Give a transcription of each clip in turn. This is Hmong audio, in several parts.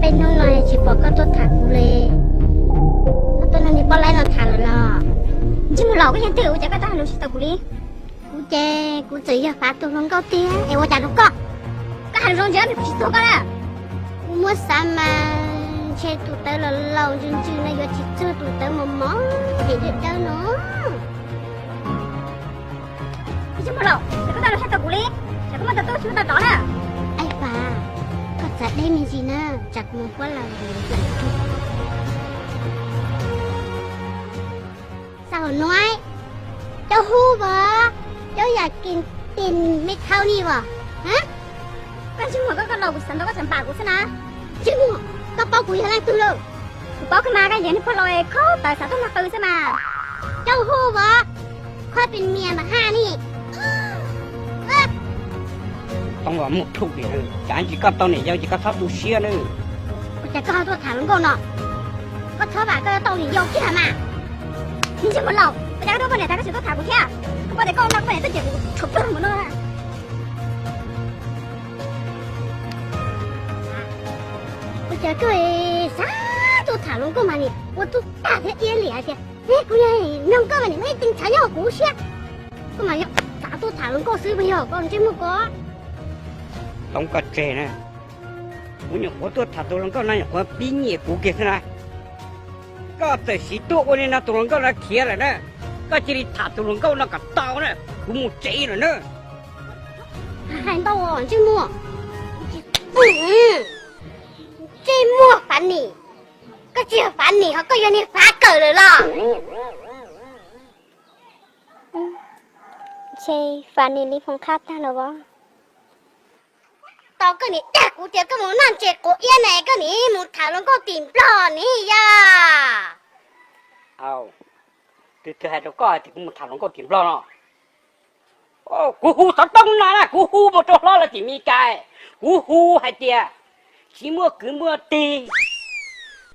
Hnub no tsis pom koj tuaj tham kuv li. Koj tuaj nrog niag poj laib no tham lawm los? Ntsej muag laus, koj yog twg ua cas koj tuaj hais lus tsis tau kuv li? Kuv ces kuv txawm yog Fav tus hluas nkauj tiag es ua cas rau koj? Koj hais zoo ntsis, kuv tsis txog koj na. Kuv muab xav mas ntshe tus tawv laus laus ntsws ntsws no yuav tsis txog tus tawv mos mos es dawb dawb no. Ntsej muag laus, koj tuaj lus tsis tau kuv li, koj muab tau tuaj tsis muab tau rov na. Aib Fav, koj txav deb me ntsis na, tsam kuv mus huab laws. Sao hauv nuav, cov hu vos, cov yam kis tis me thau ni vos. Koj ntsej muag, koj koj laus kuv xav ntau koj tseem npam kuv xwb na. Ntsej muag, koj paub kuv yog leej twg lawm? Kuv paub kawg mas, koj yog niag pog laus khaub tawv xav tuaj nrog qw xwb mas. Cov hu vos, khob pes mias mas haj ni. Toob Vas muaj plhu tiag, cas ntsis koj tau niam yau ces koj txhob tu siab nawb. Ua cas koj ho tuaj tham hluas nkauj no? Koj txhob vam koj yuav tau niam yau kiag mas. Ntsej muag laus, ua cas koj tuaj poj niam tas koj tseem tuaj tham kuv thiab? Koj pom tias koj ua no koj poj niam tuaj cem kuv tshuav plawg mus no. Ua cas koj xav tuaj tham hluas nkauj mas nim ua tub tag thiab iab liam hais tias, kuv yog mloog koj mas nim muaj ib tee tshav nyob hauv kuv siab. Koj mas yog xav tuaj tham hluas nkauj xwb puas yog koj ntsej muag ko? Toob, koj tseg na. Kuv nyuam qhuav tuaj tham tus hluas nkauj no nyuam qhuav pib nyiam kuv kiag xwb na. Koj txawm siv tuaj ua li no tus hluas nkauj no khiav lawm na, koj cia li tham tus hluas nkauj no kom tau na, kuv mus tsev lawm na. Hais ntau ntsej muag. Ntsej muag Fav Nim, koj tsis yog Fav Nim ho koj yog niag Fav Kawm lawm los? Ntshe Fav Nim li hmoov qhab tag los as. Tau koj nim dag kuv tias koj mus noj ntses quav iab na, koj nim mus tham hluas nkauj tim Nplog ni yog? Twg twg hais rau koj hais tias kuv mus tham hluas nkauj tim Nplog no? Kuv hu xov tooj no na, kuv hu mus rau hlob lawv tim Mes Kas, kuv hu hais tias tsis muaj kwv muaj tij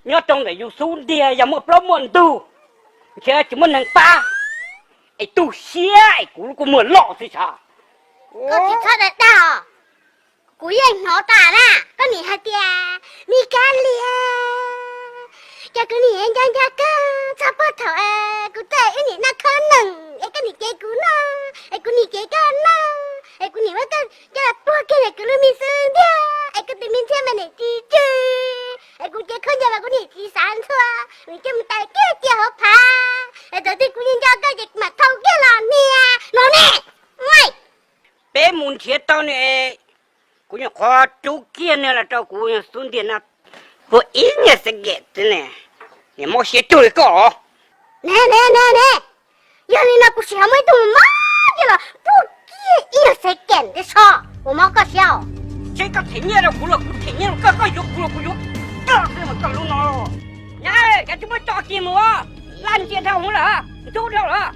nyob rau ntawm yus xub ntiag, yog muaj plaub muaj ntug ntshe tsis muaj neeg pab, es tu siab es kuv lub kua muag loj xwb sav. Koj tsis txhob dag dag os. Kuv yeej hnov tas na, koj nim hais tias Mes Kas lias, ces kuv nim nco nco koj txog puag thaum kuv tuaj wb nim noj khob noom es koj nim cev kuv noj, es kuv nim cev koj noj, es kuv nim muab koj coj los puag kiag ntawm kuv lub me xub ntiag, es koj tus me ntxhiab mas nim tsis tsw, es kuv cev khaub ncaws mas kuv nim tsis xav ntxhua, nim coj mus tais kiag cia hauv phav, es thaum twg kuv nco nco koj ces kuv mam thau kiag los niag no ne. Peb mus nrhiav tau nws, kuv nyuam qhuav rub kiag nws los rau kuv xub ntiag no, puag ib nyuag xeeb kem xwb ne, niam mob siab cuag li koj. Ne ne ne ne, yog li no kuv sim ho muaj ib tug mob kiag los puag kiag ib nyuag xeeb kem thiab so, kuv mob koj siab os. Seb koj them nyiaj rau kuv los kuv them nyiaj rau koj, koj yuav kuv los kuv yuav koj xwb mas koj lub no. Nyab, koj tsis muab tso kiag mus, laj ntsia dhau hwv lawm, ntub dhau lawm.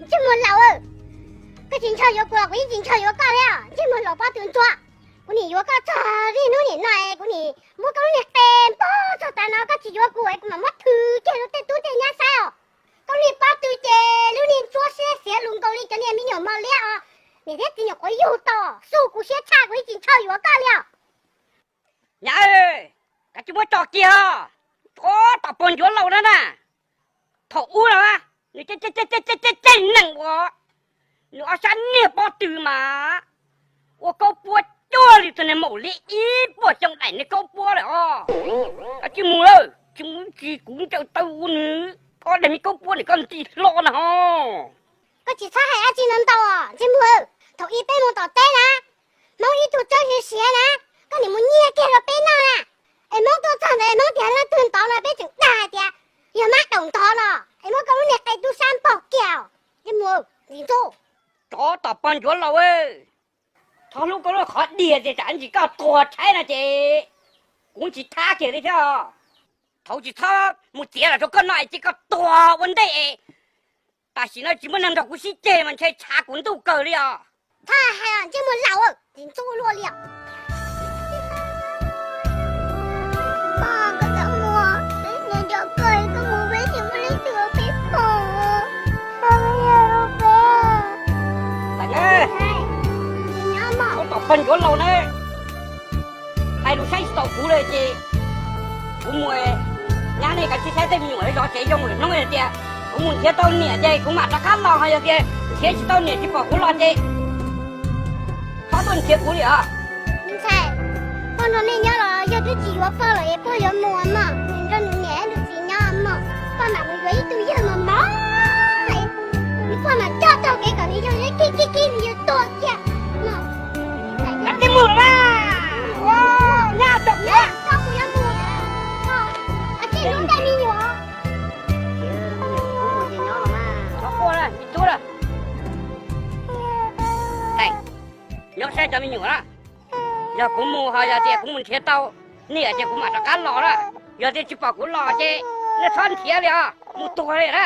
Ntsej muag laus, koj tsis ntshaw yuav kuv los kuv yeej tsis ntshaw yuav koj thiab, ntsej muag laus pob tw ntxuag. Kuv nim yuav koj txog niaj hnub nim no, kuv nim muab koj lub niag qe npog txog tav no, koj tsis yuav kuv es kuv mam muab thw kiag rau tej tub tej nyab saib os. Koj niag pob tw ces lub niag ntsuab siab xiav lus nkaus li cov niag me nyuam mos liab os. Niam thiab txiv nyuam qhuav yug tau, xub kuv siab tshaj kuv yeej tsis ntshaw yuav koj li os. Nyab, koj tsis muab tso kiag os, tsov tom pog ncuav laus na na. Thaum ub los nws cem cem neeg uas nws ob sab niag pob tw mas ua kaub puab cuag li tus niag maum liab ib puas xyoo daim niag kaub puab lawm os. Koj tsis mus lawm, tsis mus tsis kuv ncaws taw ua nws ob daim niag kaub puab nws koj nti hlo na ho. Koj tsis txhob hais dab tsi no ntau os ntsej muag. Thaum ub peb mus tom teb na, Hmoob ib tug tsawb siav siav na, koj nim mus nyiag kiag rau peb noj na. Es Hmoob tuaj txog ntawd es Hmoob tias leej twg ntov no peb tseem dag hais tias yog mab daum ntov no, es muab koj lub niag qe tub sab npog kiag os ntsej muag ntxim ntxub. Tsov tom pog ncuav laus, txhob hlub koj lub qhov diag ces tsam ntsis koj tuag tshaib no ces kuv tsis thab kiag li thiab. Thaum tsis txhob mus txiav los rau koj noj es cia koj tuag ua ntej es tam sim no tsis muaj neeg nrog kuv sib ceg mas ntshe tshav kuv ntuj kawg li os. Txhob hais os ntsej muag laus, ntxim ntxub luaj li os. Pog, koj txhob mus, peb nco nco koj, koj mus peb tsis muaj leej twg ua peb pog. Pog, peb, pog ncuav laus na, hais lus saib tsis taus kuv lawm ces Kuv mus, nyab nej kav tsij saib tej me nyuam zov tsev zoo lwm hnub tias kuv mus nrhiav tau niam ces kuv mam rov qab los, ho yog tias nrhiav tsis tau niam tsis pom kuv los ces txhob tuaj nrhiav kuv li os. Ntxhais, pog nrog nej nyob los yog twb tsis yuav pog lawm es pog yuav mus mog, nws nrog nws niam nws txiv nyob mog, pog mam mus yuav ib tug yawg mos mos. Pog mam coj tau kev kom nws yog kib kib kib nws yuav tuag kiag mog. Ntxhais, mus mas, nyab tau kuv, kuv yuav mus, tej lub ncaim me nyuam. Tub, nyob saib cov me nyuam na. Yog kuv mus ho yog tias kuv mus nrhiav tau niam ces kuv mam rov qab los na. Yog tias tsis pom kuv los ces nej txhob nrhiav li os, mus tuag li na.